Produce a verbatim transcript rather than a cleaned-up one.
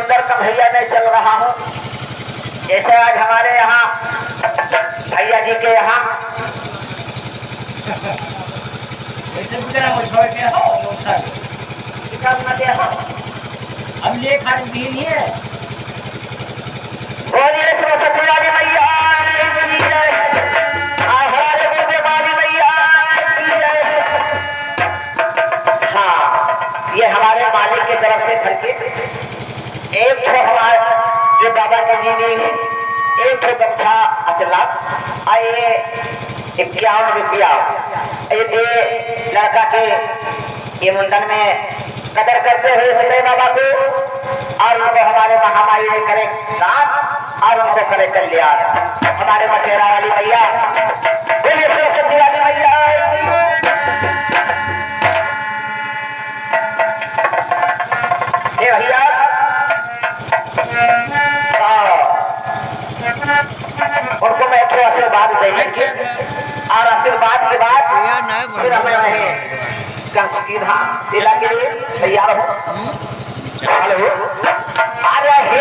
उधर का भैया मैं चल रहा हूँ। जैसे आज हमारे यहाँ भैया जी के यहाँ वैसे भी जरा मुझे के हो, लोग सब। इतना ना दे हो। अब ये खाली भी नहीं है। बोलिए सरस्वती वाली मैया की जय। आहार गुरुदेव वाली मैया की जय। हाँ, ये हमारे मालिक की तरफ से घर के एक ठो हमार जो बाबा के जी ने एक ठो गमछा अचला, आ ये इक्यावन रुपया, ये दे लड़का के ये मुंडन में कदर करते हुए सदय बाबा को, और उनको हमारे महामाई ने करे दान और उनको करे कल्याण। हमारे मथेरा वाली मैया, बोलिए सरस्वती वाली मैया। हे भैया, हाँ, उनको मैं एक ठो आशीर्वाद देंगे। और आशीर्वाद के बाद फिर हमें वहीं कस की धाम जिला के लिए तैयार हो। हेलो, अरे हे